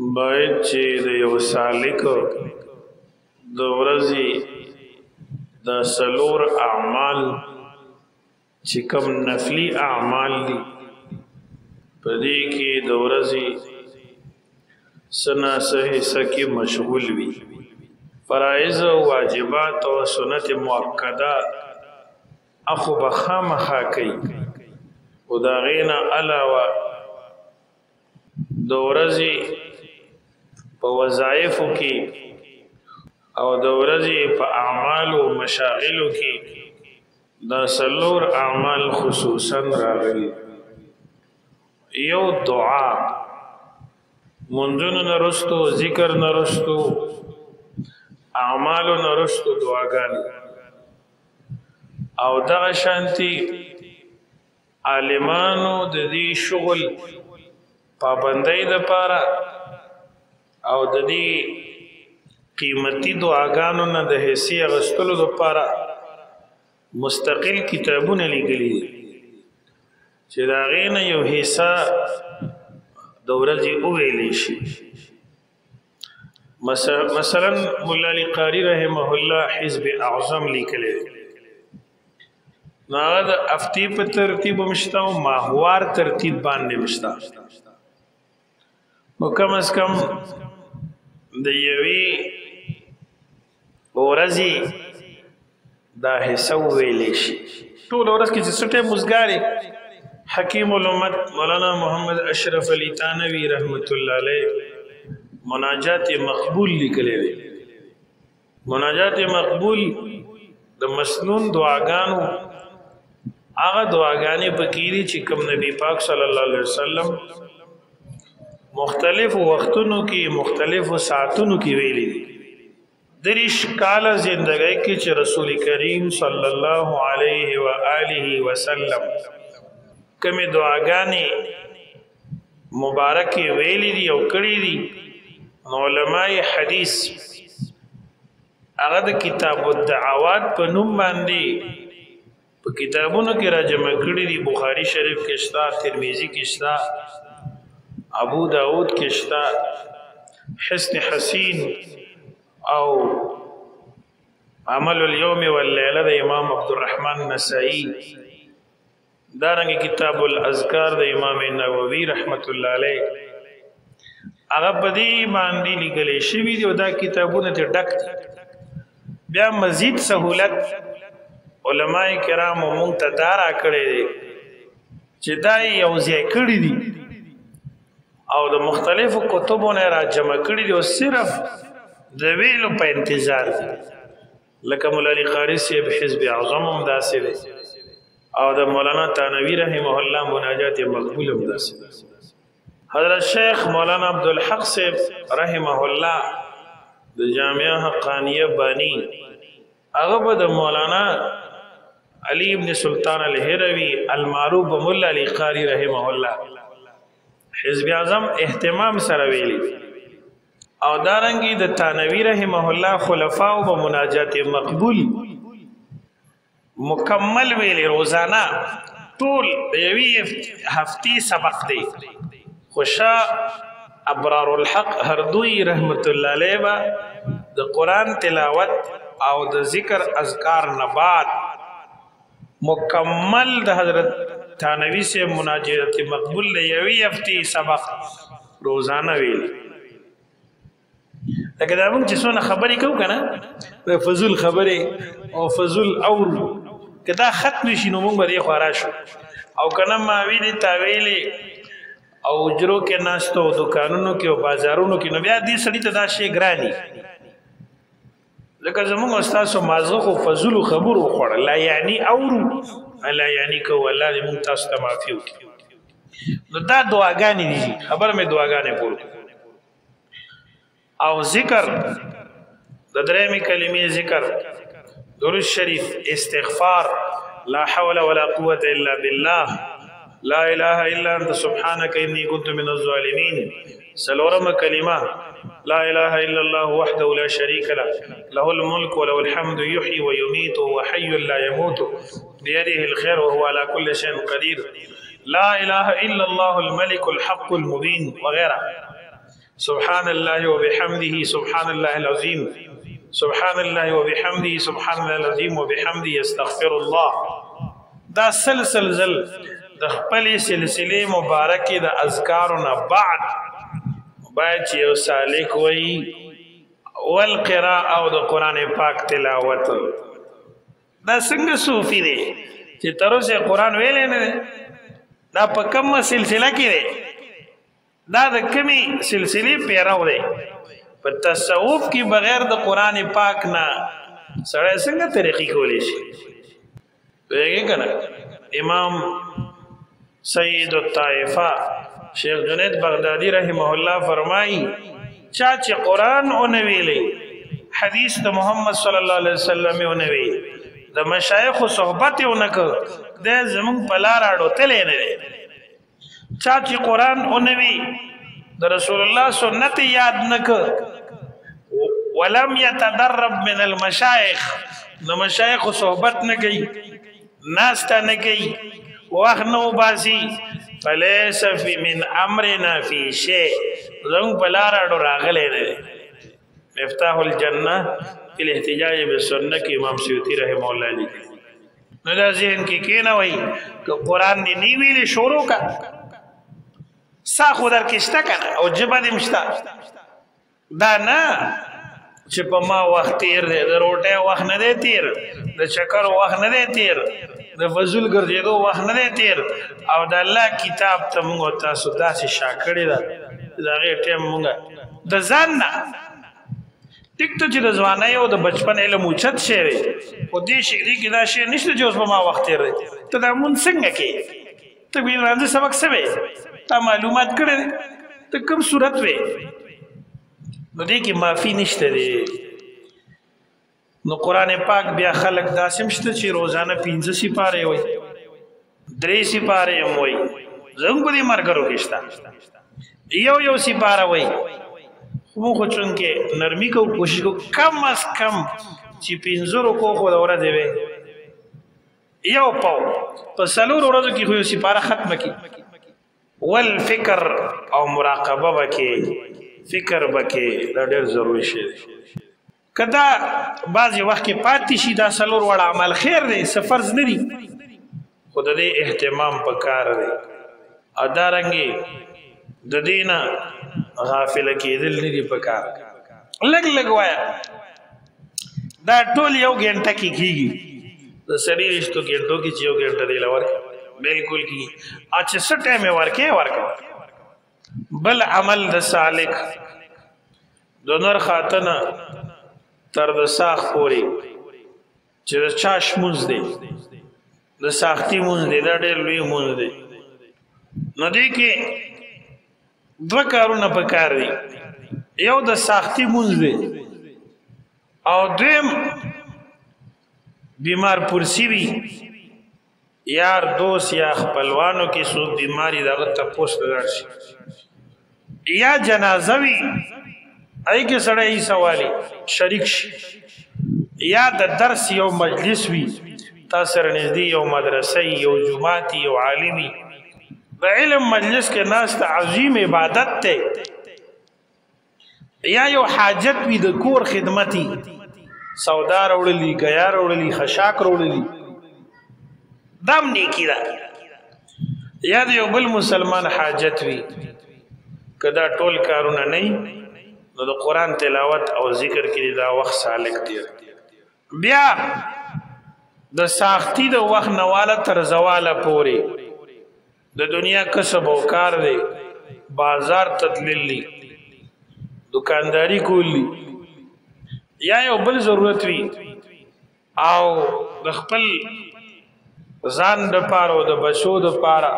باید چې د یو سالک د ورځې د سلور اعمال چې کوم نفلی اعمال دي، په دې کې د ورځې سنا سه حصہ کې مشغول وي. فرایض او واجبات او سنت مؤکده اخو بخامخا کوي، او دا غینا علاوه د ورځې په وظایفو کې او د ورځې په اعمالو او مشاغلو کې دا سلور اعمال خصوصا راغلي. یو دعا، منځونو نرستو، ذکر نرستو، اعمالو نرستو دعاګانې. او دغه شانتي عالمانو د دې شغل پابندۍ د پاره او د دې قیمتي دعاګانو نه د حصے اغستلو د پاره مستقل کتابونه لیکلي دي چې دا غینه یو حصہ د ورځې وویل شي. مثلا مولا علی قاری رحمه الله حزب اعظم لیکلی دی، نو هغه د هفتې په ترتیب مشته او ماهوار ترتیب باندې مشته. نو کم از کم د یوې ورځې دا حصه وویلی شي. ټول ورځ کې چې څه ټایم وزګارې، حکیم الامت مولانا محمد اشرف علی تانوی رحمت الله علیه مناجات مقبول لیکلی دی. مناجات مقبول د مسنون دعاګانو هغه دعاګانې پکې دي چې کوم نبی پاک صلی الله علیه وسلم مختلفو وختونو کې مختلفو ساعتونو کې ویلي دي. دریش کاله زندګۍ کې چې رسول کریم صلی الله علیه و آله وسلم کومې دعاګانې مبارکې ویلي دي او کړې دي، نو علماء حدیث هغه د کتاب الدعوات په نوم باندې په کتابونو کې راجمع کړي دي. بخاری شریف کې شته، ترمذی کې شته، ابو داود کې شته، حسن حسین او عمل اليوم واللیله د امام عبدالرحمن نسائی، دارنګ کتاب الاذکار د امام نووي رحمت الله علیه هغه په دې باندې لیکل شوی دی او دا کتابونه ته ډک دي. بیا مزید سہولت علماء کرامو مونږ ته دا را کړی دی چې دا یو ځای کړی دي او د مختلفو کتبو نه را جمع کړی دي او صرف د ویلو په انتظار دي. لکه مولا علی قاری صاحب حزب اعظم هم داسې دی او د مولانا تانوی رحمه الله مناجات مقبول هم داسې دی. حضرت شیخ مولانا عبدالحق صاحب رحمه الله د جامعه حقانیه بانی، هغه به د مولانا علی ابن سلطان الهروی المعروف بمولا علی قاری رحمه الله حزب اعظم اهتمام سره ویلی او دارنګي د تانوی رحمه الله خلفاو به مناجات مقبول مکمل ویلی روزانه، ټول د یوې هفتې سبق دی. خوشا ابرار الحق هردوی رحمت الله علیه به د قرآن تلاوت او د ذکر اذکار نه بعد مکمل د حضرت تانوی سے مناجات مقبول د یوې هفتې سبق روزانه ویلی. لکه دا موږ چې څونه خبرې کوو که نه، فضول خبرې او فضول اورو، که دا ختم شي نو موږ به دې خوا راشو، او که نه ما ویلې تا ویلې او اجرو کې ناستو او دکانونو کې او بازارونو کې، نو بیا دې سړي ته دا شی ګراني. ځکه زموږ استادو مازغه خو فضولو خبرو وخوړه، لا یعنی اورو لا یعنی کوو. الله دې موږ تاسو ته معافي وکړي. نو دا دعاګانې دي، خبر مې دعاګانې پورې او ذکر د درېمې کلمې ذکر، درود شریف، استغفار، لا حول ولا قوت الا بالله، لا اله الا انت سبحانك اني كنت من الظالمين. سلورم کلمه لا اله الا الله وحده لا شريك له، له الملك وله الحمد يحيي ويميت وهو حي لا يموت بيده الخير وهو على كل شيء قدير، لا اله الا الله الملك الحق المبين وغيره. سبحان الله وبحمده سبحان الله العظیم، سبحان الله وبحمده سبحان الله العظیم وبحمده استغفر الله. دا سلسل زل د خپل سلسله مبارکه د اذکارو نه بعد باید چې یو سالک وای والقراءه او د قران پاک تلاوت. دا څنګه صوفي دی چې تر اوسه قران ویلې نه دی؟ دا په کومه سلسله کې دی؟ دا د کمی سلسله پیرو دی؟ په تصوف کې بغیر د قران پاک نه سړی څنګه طریقې کولی شي؟ ویږي کنه؟ امام سید الطائفه شیخ جنید بغدادي رحمه الله فرمایي، چا چې قران او نه ویلې، حدیث د محمد صلی الله علیه وسلم او نه وی، د مشایخ صحبت او نه کو، د زمون په لار اړو تلې نه دی. چا چې قران او نه وی، د رسول الله سنت یاد نه کو، ولم يتدرب من المشایخ، د مشایخ صحبت نه کوي، ناسته نه کوي، وخت نو باسي، فلیس فی من امرنا فی شیء، زموږ په لار اړو راغلی نه دی. مفتاح الجنه فی الاحتجاج بالسنه کې امام سیوطی رحمه الله لیکي. نو دا ذهن کې کینه وای که قران دی نی ویلې، شروع کا، سا خو در کې شته کنه او جبه دې مشته. دا نه چې په ما وخت تیر دی، د روټۍ وخت نه دی تیر، د چکر وخت نه دی تیر، د فضول ګرځېدو وخت نه دی تیر، او د الله کتاب ته موږ تاسو داسې شا کړې ده د هغې ټایم موږ د ځان نه. ټیک ته چې د ځوانۍ او د بچپن علم اوچت شی دی، خو دې شي دې کې دا شی نشته چې اوس په ما وخت تیر دی. ته دا مونږ څنګه کې؟ ته وی راځه سبق څه وې؟ تا معلومات کړی، ته کوم صورت وې؟ نو دې کې معافي نشته دی. نو قران پاک بیا خلق داسم شته چې روزانه 15 سپاره وي، 3 سپاره هم وي. زموږ په دې مرګرو کې شته یو یو سپاره وي. مو خو چونکه نرمي کو کوشش کو کم از کم چې 15 رکو خو د ورځې وي، یو پاو په 4 ورځو کې خو یو سپاره ختمه کی. والفکر او مراقبه وکي، فکر وکي، دا ډېر ضروري شی دی. کدا بعضی وخت کې پاتې شي دا 4 وړ عمل خیر دی، څه فرض نه دی، خو د دې اهتمام پکار دی. او دارنګې د دینه غافل کېدل نه دی پکار. لګ لګ وایا، دا ټول یو غنټه کې کیږي. د سړي رښتو غنټو کې چې یو غنټه دی لور بالکل کی اچھا څه ټایم ورکه ورکه. بل عمل د سالک د نور خاتنه تر د ساخ پوري چې د چاش مونږ دی، د ساختی مونږ دی، دا ډېر لوی مونږ دی. نو دې کې دوه کارونه پکار دي، یو د ساختی مونږ دی او دویم بیمار پرسی وي، یار دوست یا خپلوانو کې څوک بیماری دغه تپوس لاړ شي، یا جنازه وي ای کې سړی یې سوالي شریک شي، یا د درس یو مجلس وي، تا سره نږدې یو مدرسه، یو جومات، یو عالمي، د علم مجلس کې ناس ته عظیم عبادت ته، یا یو حاجت وي د کور خدمتي، سودا راوړلی، ګیا راوړلی، خشاک راوړلی، دام نیکی ده. یا د یو بل مسلمان حاجت وي، کدا ټول کارونه نه، نو د قران تلاوت او ذکر کې دا وخت سالک دی. بیا د ساختی د وخت نواله تر زواله پورې د دنیا کسب او کار دی، بازار ته تللی، دکانداری کولی، یا یو بل ضرورت وي، او د خپل ځان د پاره او د بچو د پاره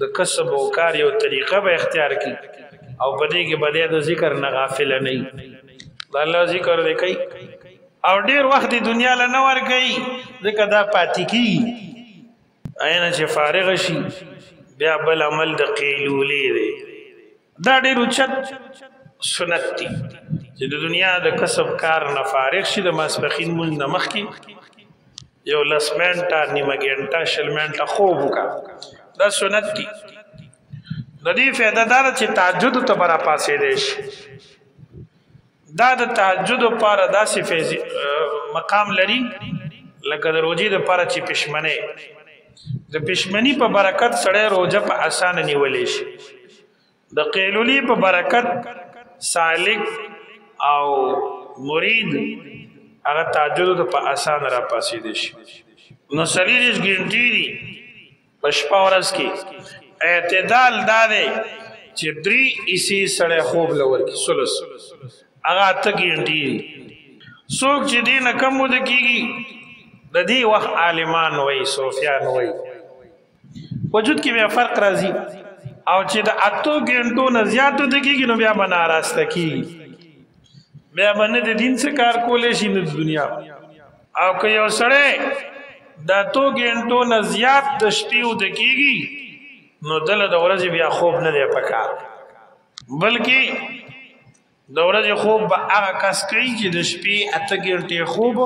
د کسب او کار یو طریقه به اختیار کی، او په دې کې به د ذکر نه غافل نه وي. د الله ذکر دی کوي او ډیر وخت د دنیا له نه ور کوي، ځکه دا پاتې کیږي. عین چې فارغ شي بیا بل عمل د قیلولې دی. دا ډیر اوچت سنت دی چې د دنیا د کسب کار نه فارغ شي، د ماسپخین مونږ نه مخکې یو لس منټه، نیمه ګنټه، 20 منټه خوب وکړه، دا سنت دی. د دې فائدہ دا ده چې تهجد ته برا پاسې دی شي. دا د تهجد لپاره داسې مقام لري لکه د روزي د لپاره چې پښمنه، د پښمنی په برکت سړی روزه په اسانه نیولې شي. د قیلولی په برکت سالک او مرید هغه تهجد ته په اسانه را پاسې دي شي. نو 24 ګنټې دي په شپه ورځ کې. اعتدال دا دی چې درې اسی سړی خوب لور کی ثلث، هغه 8 ګنټې دي. څوک چې دین کم ود کیږي، د دې وخت عالمان وای، صوفیان وای، وجود کې بیا فرق راځي، او چې د 8 ګنټو نه زیاتو د کیږي نو بیا به ناراسته کیږي، بیا به نه د دین څخه کار کولای شي نه د دنیا. او که یو سړی د 8 ګنټو نه زیات د شپې ود کیږي نو دله د ورځې بیا خوب نه دی پکار، بلکې د ورځې خوب به هغه کس کوي چې د شپې 8 ګنټې خوب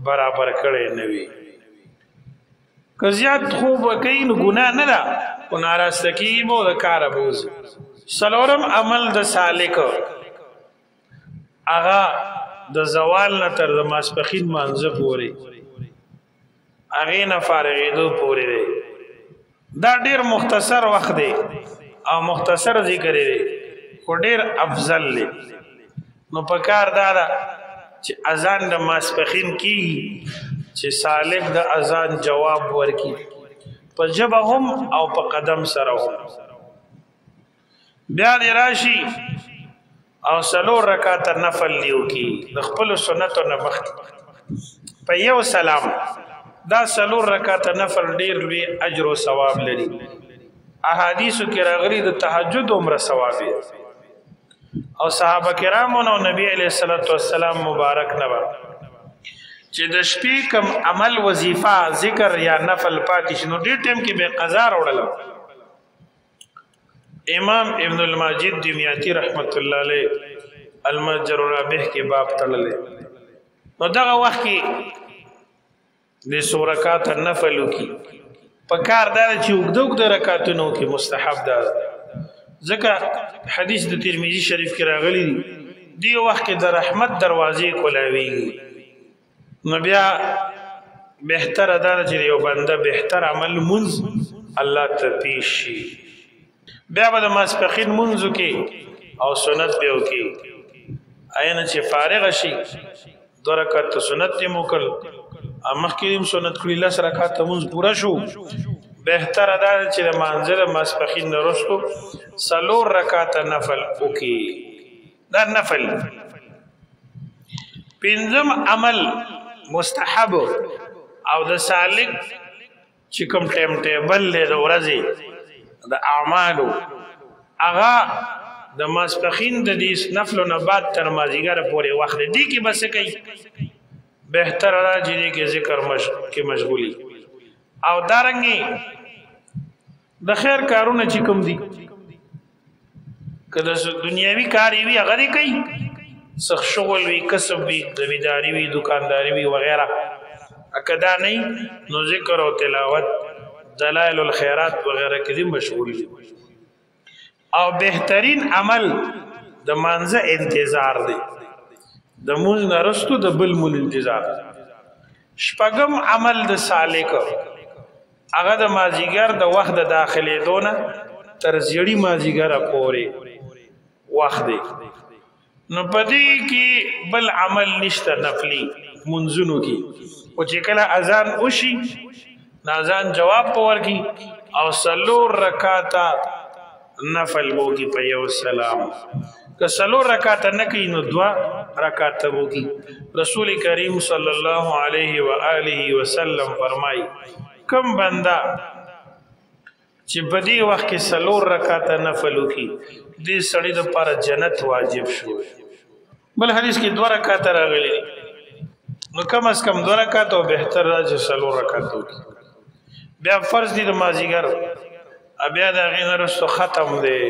برابر کړی نه وي. که زیات خوب کوي نو ګناه نه ده، خو ناراسته کېږي به او د کاره به وځي. څلورم عمل د سالک هغه د زوال نه تر د ماسپښین مانځه پورې، هغې نه فارغېدو پورې دی. دا ډیر مختصر وخت دی او مختصر ذکر دی، خو ډیر افضل دی. نو پکار دا ده چې اذان د ماسپښین کیږي چې سالک د اذان جواب ورکي، په ژبه هم او په قدم سره هم. بیا دی راشي او څلور رکعات نفل لیو کی د خپل سنتو نه مخکې په یو سلام. دا څلور رکعات نفل ډیر لوی اجر او ثواب لري. احادیثو کې راغلي د تهجد عمر ثواب دی، او صحابه کرامو نو نبی علیہ الصلوۃ والسلام مبارک نه چې د شپې کم عمل، وظیفه، ذکر یا نفل پاتې شنو، ډیر ټیم کې به قضا راوړل. امام ابن الماجد دمیاتی رحمت الله علیه المتجر الرابح کې باب تړلې. نو دغه وخت کې د څو رکعات نفل کی په کار دا چې وګد وګد رکعاتونو کې مستحب ده، ځکه حدیث د ترمذی شریف کې راغلی دی، دی وخت کې د رحمت دروازې کولاوي. نو بیا بهتر ده چې یو بنده بهتر عمل منز الله ته پیش شي. بیا به د ماسپخین منځ کې او سنت به وکي. عین چې فارغ شي، 2 رکعات سنت دی موکل، مخکې هم سنت کړی، 10 رکعات منځ پوره شو. بهتر ده چې د مانځه ماسپخین نه رسو څلور رکعات نفل وکي، دا نفل. پنځم عمل مستحب او د سالک چې کوم ټایم ټیبل دی د ورځې د اعمالو، هغه د ماسپخین د دې نفلو نه بعد تر مازیګر پورې وخت دی کې بس کوي. بهتر را چې دې کې ذکر کې مشغولي او دارنګي د خیر کارونه چې کوم دي، که د دنیوي کار وي هغه دی کوي، څه شغل وي، کسب وي، زمینداری وي، دکانداری وي وغیرہ. اکدا نه نو ذکر او تلاوت، دلائل الخيرات وغیرہ کې دي مشغول دي. او بهترین عمل د مانزه انتظار دی، د مونږ نرستو د بل مون انتظار. شپږم عمل د سالک هغه د مازیګر د وخت د داخلي دونه تر زیړی مازیګر پورې وخت دی. نو پدې کې بل عمل نشته نفلی منځونو کې، او چې کله اذان وشي اذان جواب پور کی او څلور رکعاته نفل وو کی په یو سلام. که څلور رکعاته نه کوي نو 2 رکعاته وو کی. رسول کریم صلی الله علیه و آله وسلم فرمای، کم بنده چې په دې وخت کې څلور رکعاته نفل وکي، دې سړي د پاره جنت واجب شو. بل حدیث کې 2 رکعاته راغلي دي، نو کم از کم 2 رکعاته او بهتر راځي څلور رکعاته وکي. بیا فرض دي د مازیګر، بیا د هغې نه وروسته ختم دی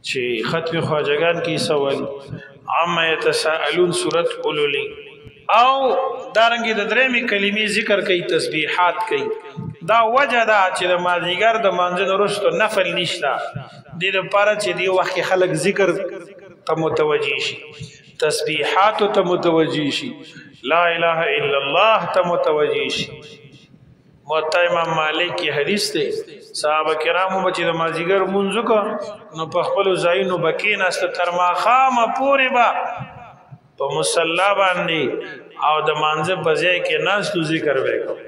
چې ختم خواجګان کې سوال عم يتساءلون سورت اولولي، او دارنګه د درېمې کلمې ذکر کوي، تسبیحات کوي. دا وجه ده چې د مازیګر د مانځه وروسته نفل نشته، دې لپاره چې دی وخت کې خلک ذکر ته متوجي شي، تسبیحات ته متوجي شي، لا اله الا الله ته متوجي شي. موطا امام مالک کی حدیث دی، صحابه کرامو به چې د مازیګر مونځ وکړ نو په خپلو ځایونو به کېناسته، تر ماښامه پورې به په مصلا باندې او د مانځه په ځای کې ناستو ذکر به کوو،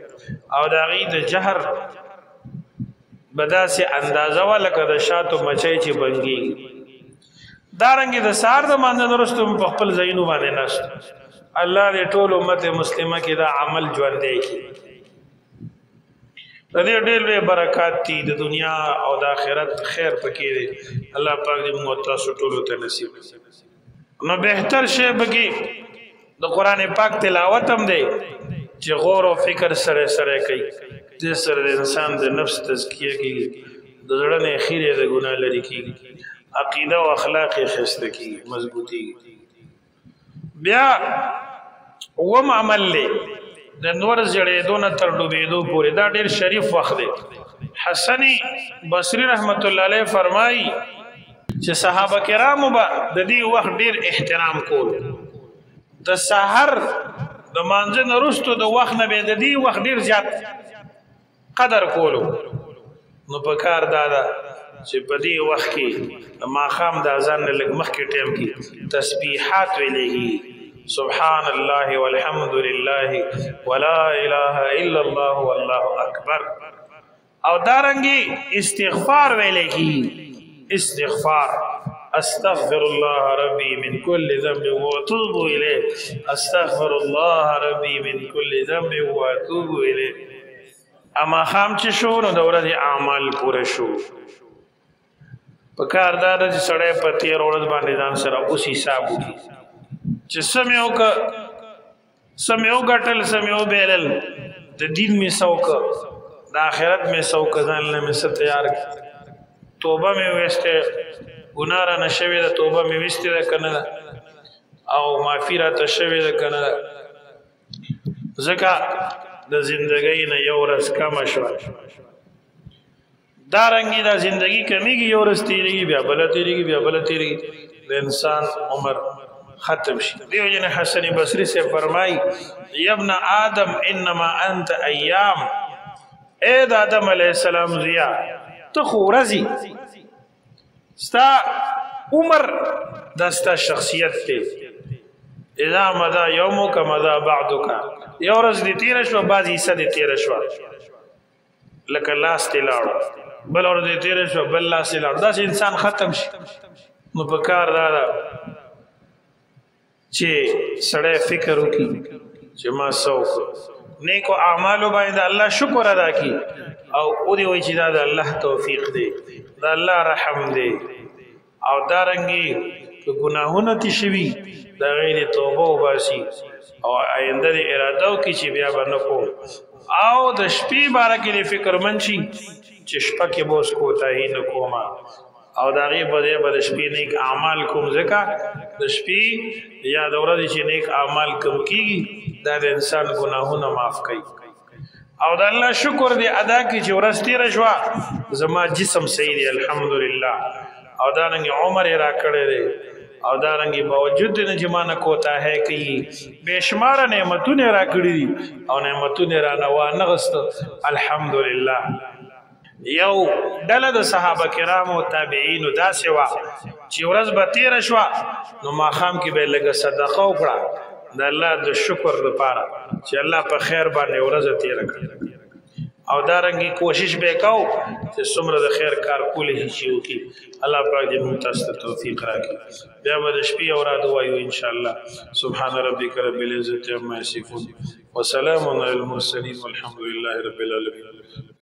او د هغې د جهر به داسې اندازه وه لکه د شاتو مچۍ چې بنګېږي. دارنګې د سهار د مانځه نه وروسته په خپل ځایونو باندې ناست. الله دې ټول امت مسلمه کې دا عمل ژوندی کړي. د دې ډېر لوی برکات دي، د دنیا او د آخرت خیر پکې دی. الله پاک دې موږ تاسو ټولو ته نصیب کړي. نو بهتر شی پکې د قرآن پاک تلاوت هم دی چې غور او فکر سره سره کوي. دې سره د انسان د نفس تزکیه کیږي، د زړه نه خیره د ګناه لري کیږي، عقیده او اخلاق یې ښایسته کیږي، مضبوطیږي. بیا وم عمل دی د نور زړېدو نه تر ډوبېدو پورې، دا ډېر شریف وخت دی. حسن بصری رحمت الله علیه فرمایي چې صحابه کرامو به د دې وخت ډېر احترام کول. د سحر د مانځه نه وروسته د وخت نه به د دې وخت ډېر زیات قدر کولو. نو په کار دا ده چې په دې وخت کې د ماښام د اذان نه لږ مخکې ټایم کې تسبیحات ویلېږي، سبحان الله والحمد لله ولا اله الا الله والله اکبر، او دارنګي استغفار ویلې کی، استغفار استغفر الله ربي من كل ذنب واتوب اليه، استغفر الله ربي من كل ذنب واتوب اليه. اما خام چې شو نو د ورځې اعمال پوره شو. په کار دا ده چې سړی په تیر ورځ باندې ځان سره اوس حساب وکړي چې څه مې وکړه، څه مې وګټل، څه مې وبایلل، د دین مې څه وکړه، د آخرت مې څه وکړه، ځان له مې څه تیار کړ، توبه مې وویسته، ګناه رانه شوې ده توبه مې ویستې ده که نه ده، او معافي راته شوې ده که نه ده. ځکه د زندګۍ نه یو ورځ کمه شوه، دا رنګي دا زندگی کمیږي، یو ورځ تیریږي بیا بله تیریږي بیا بله تیریږي، د انسان عمر ختم شي. دیو جن حسن بصری سے فرمائی، ابن آدم انما انت ایام، اے د آدم علیہ السلام زیا ته خو ورځي، ستا عمر دا ستا شخصیت دی. اذا مضى يومك مضى بعدك، یو ورځ دې تیره شوه بعضې حصه دې تیره شوه لکه لاس دې لاړو، بل ورځ دې تیره شوه بل لاس دې لاړو، داسې انسان ختم شي. نو په کار دا ده چې سړی فکر وکړي چې ما څه وکړو، نیکو اعمالو باندې الله شکر ادا کړي، او ودې وایي چې دا د الله توفیق دی، د الله رحم دی. او دارنګي که ګناهونه تې شوي د هغې دې توبه وباسي او آینده دې اراده وکړي چې بیا به نه کوم. او د شپې باره کې دې فکرمند شي چې شپه کې به اوس کوتاهي نه کوم، او د هغې په ځای به د شپې نیک اعمال کوم، ځکه د شپې یا د ورځې چې نیک اعمال کم کېږي دا د انسان ګناهونه معاف کوي. او د الله شکر دې ادا کړي چې ورځ تېره شوه زما جسم صحیح دی الحمدلله، او دا رنګ عمر یې راکړی دی، او دا رنګ باوجود دې نه چې ما نه کوتاهی کوي بېشماره نعمتونه یې راکړي دي او نعمتونه یې رانه وانه غسته الحمدلله. یو ډله د صحابه کرامو تابعینو داسې وه چې ورځ به تېره شوه نو ماښام کې به یې لږه صدقه وکړه د الله د شکر لپاره چې الله په خیر باندې ورځ تېره کړه، او دا رنګي کوشش به کاو چې څومره د خیر کار کولی شي چې وکړي. الله پاک دې موږ تاسو ته توفیق راکړي. بیا به د شپې اوراد وایو ان شاء الله. سبحان ربک رب العزة عما یصفون وسلام علی المرسلین والحمد لله رب العالمین.